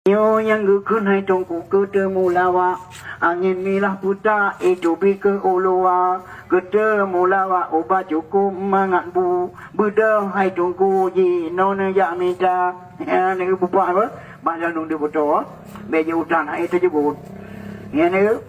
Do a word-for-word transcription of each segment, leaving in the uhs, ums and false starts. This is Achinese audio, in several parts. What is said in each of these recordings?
Nyoe nyang geukheun hai Teungku keu teumulawak, angén milah puta itu bikeuh u luwa, keu teumulawak ubat cukôp mangat bu, beudôh hai Teungku jinoe neujak mita. Nyan bupak bah lôn deuh beutôi, bék jiutan hai teujeugut. Nyan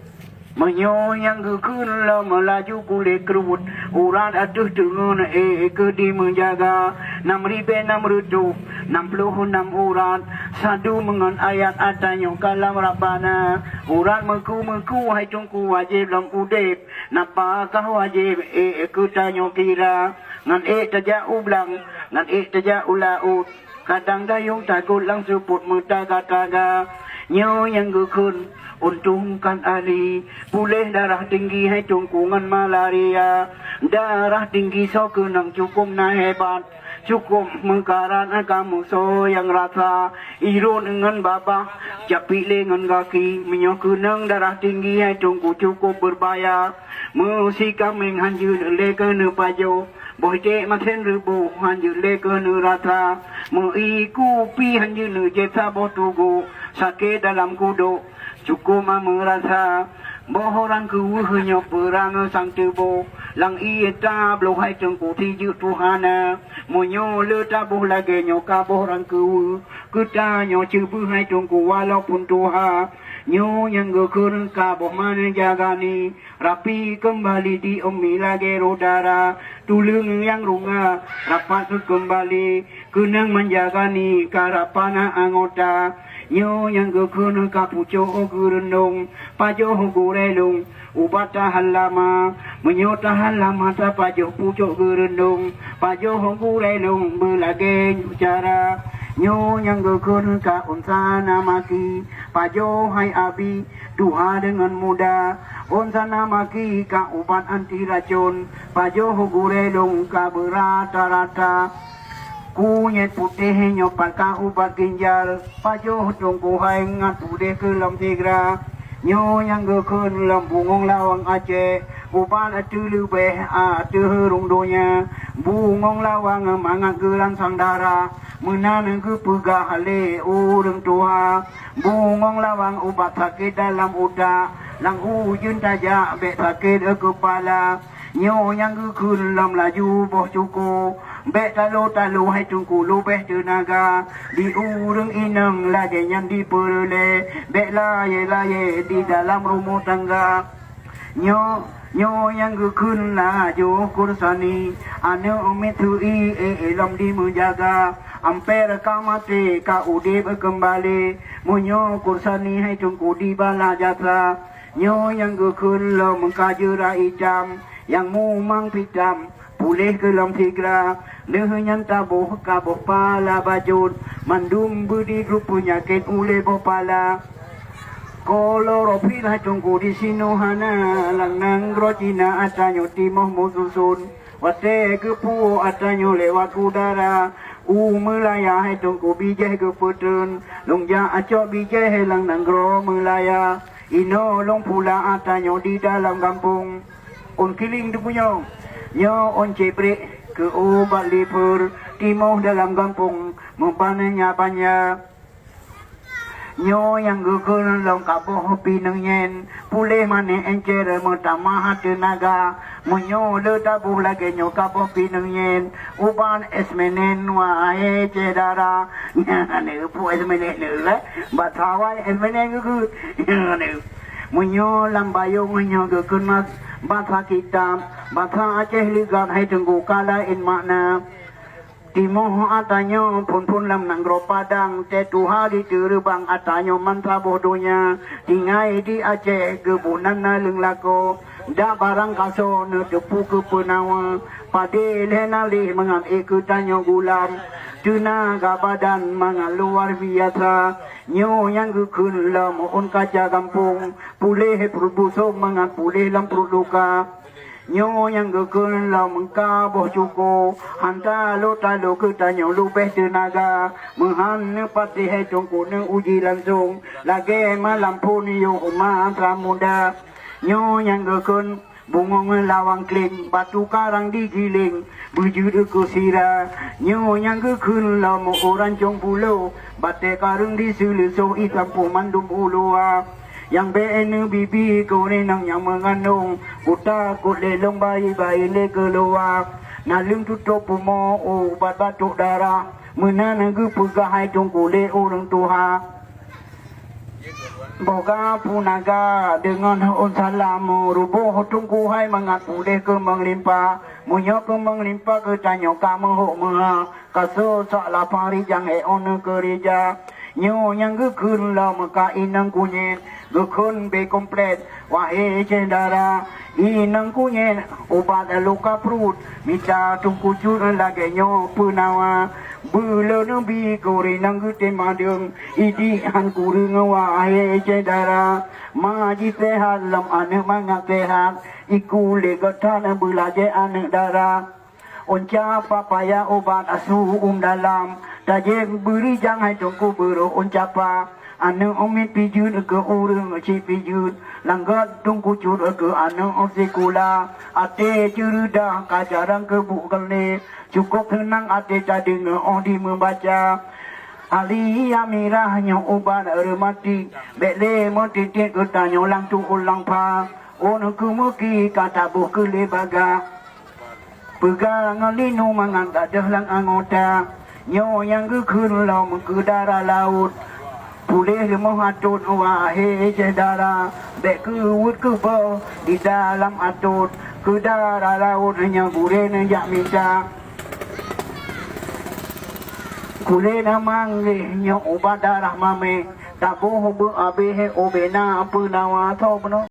Meunyoe nyang geukheun lom laju kulét kruet, urat ateueh teungeun éh keu dimeujaga, nam ribée nam reutôh nam ploh nam urat, sadu meungon ayat ata nyoe kalam Rabbana. Urat meuku-meuku hai Teungku wajéb lom udeb, napa kah wajéb éh keu tanyoe kira, ngon ék tajak u blang, ngon ék tajak u laôt. Kadang dayong takot lam seupôt meutaga-taga. Nyoe nyang geukheun untông kan ahli, puléh darah tinggi hai Teungku ngon malaria. Darah tinggi soe keunong cukôp na hebat, cukôp meukarat kamoe soe nyang rasa. Irot ngon babah, capiek lé ngon gaki, meunyoe keunong darah tinggi hai Teungku cukôp beurbahaya. Meusi kaméng hanjeuet lé keuneuk pajoh, boh iték masen reuboh hanjeuet lé keuneuk rasa. Meu-i kupi hanjeuet neujieb saboh tugoe, sakét dalam kudok cukôp ma meurasa. Boh rangkeuweuh nyoe peurang sang teuboh, lam ié tabloh hai Teungku tijeuek tuha na. Meunyoe le taboh lagée nyoe ka boh rangkeuweuh, keu tanyoe ceubeuh hai Teungku walaupun tuha. Nyoe nyang geukheun ka boh mané jaga ni, rapi keumbali di umi lagée roh dara, tuleueng nyang runga rapat keumbali, keunong manjaga ni ka rapat na anggota. Nyoe nyang geukheun ka pucok geureundong, pajoh gurée lôn ubat tahan lama. Meunyoe tahan lama tapajoh pucok geureundong, pajoh gurée lôn beulagée nyoe cara. Nyoe nyang geukheun ka unsa na maki, pajoh hai abi, tuha deungon muda. Ôn sana maki ka ubat anti racon, pajoh gurée lôn ka beurata-rata. Kunyét putéh nyoe pat ka ubat ginjal, pajoh Teungku hai ngat udeh keu lom sigra. Nyoe nyang geukheun lom bungong lawang Aceh, ubat ateueh leubeh ateueh rhueng donya. Bungong lawang mangat geuransang dara, meunan geupeugah lé ureuëng tuha. Bungong lawang ubat sakét dalam utak, lam ujeuen tajak bék sakét keupala. Nyoe nyang geukheun lom laju boh cuko, bék talo-talo hai Teungku leubeh teunaga. Di ureuëng inong lagée nyan dipeureulée, bék layée-layée di dalam rumoh tangga. Nyoe, nyoe nyang geukheun laju Kursani, aneuëk miet teu-i éh lom dimeujaga. Amper ka maté ka udeb keumbali, meunyoe Kursani hai Teungku dibala jasa. Nyoe nyang geukheun lom ka jeura itam, nyang mumang pitam, puléh keu lom sigra. Lheueh nyan taboh ka boh pala bacut, mandum beudi grup peunyakét ulée boh pala. Klorofil hai Teungku disinoe hana, lam nanggroe Cina ata nyoe timoh meususon. Watée geupuwoe ata nyoe lewat udara, u Meulaya hai Teungku bijéh geupeuteun, lôn jak acok bijéh lam nanggroe Meulaya. Inoe lôn pula ata nyoe di dalam gampông. Ôn kiling teupunyong, nyoe ôn cebrék keu ubat lipeur, timoh dalam gampông meuban nya banya. Nyoe nyang geukheun lom ka boh pineung nyén, puléh manéh encer meutamah teunaga. Meunyoe le taboh lagée nyoe ka boh pineung nyén, ubat es menen wahé syedara. Nyan neupeue es menen neuh, basa awai es menen geukheun. Nyan neuh. Meunyoe lam bayong nyoe geukheun mas, basa kitab, basa Aceh ligat hai Teungku ka laén makna. Timoh ata nyoe phon-phon lam nanggroe Padang, tée tuha jiteureubang ata nyoe man saboh donya. Tinggai di Aceh geubunan naleueng lakoe, dak barang kasoe neuteupeue keu peunawa. Padé lhée naleh mangat ék keu tanyoe gulam, teunaga badan mangat luar biasa. Nyoe nyang geukheun lom ôn kaca gampông, puléh pruet busong mangat puléh lam pruet luka. Nyoe nyang geukheun lom ka boh cuko, hanta lo talo keu tanyoe leubeh teunaga. Meuhan neupatéh hai Teungku neuuji langsong, lagée malam phon yoh masa muda. Nyoe nyang geukheun Bungong lawang kleng, batu karang digiléng, beujeuet keu sira. Nyoe nyang geukheun lom u Rancong Pulo, batée kareueng diseuleusoh ié sampôh mandum u luwa. Nyang bék neubibi keu inong nyang meungandong, kutakot lé lôn bayi-bayi lé keuluwa. Naleueng tutôp pumoe ubat batok darah, meunan geupeugah hai Teungku lé ureuëng tuha. Boga punaga deungon ôn salam, ruboh Teungku hai mangat puléh keumeung limpa. Meunyoe keumeung limpa geutanyoe ka meuhok meuha, ka soe sak lapang rijang ék ôn neukeurija. Nyoe nyang geukheun lom ka inong kunyét, geukheun bé komplét, wahé syedara. Inong kunyét ubat luka pruet, mita Teungku Cut lagée nyoe peunawa. Beuleuneubi keu inong geutem adeueng, idik han kureueng wahé syedara. Ma jiseuhat lom aneuëk mangat seuhat, iku lé geutan beulajée aneuëk dara. Ôn capa paya ubat asu uem dalam, tajép beurijang hai Teungku beurôh ôn capa. Aneuëk umiet pijeuet keu ureuëng cit pijeuet, langgat Teungku Cut keu aneuëk sikula. Até ceureudah ka jarang keubuek keulé, cukôp seunang até tadeungoe óh jimeubaca. Ali Amirah nyoe ubat reumatik, bék lé meutiet-tiet geutanyoe lam tuôt lam pha. Ôn keumeuki ka taboh keu lé bagah. Peugah ngon linu mangat gadôh lam anggota. Nyoe nyang geukheun lom keu dara laôt. Puléh leumoh atot wahé syedara, bék keuweuet keuboh di dalam atot. Keu dara laôt nyang gurée neujak mita. Kulé na manggéh nyoe ubat darah mamé, taboh beu abéh ubé na peunawa soe bunoe.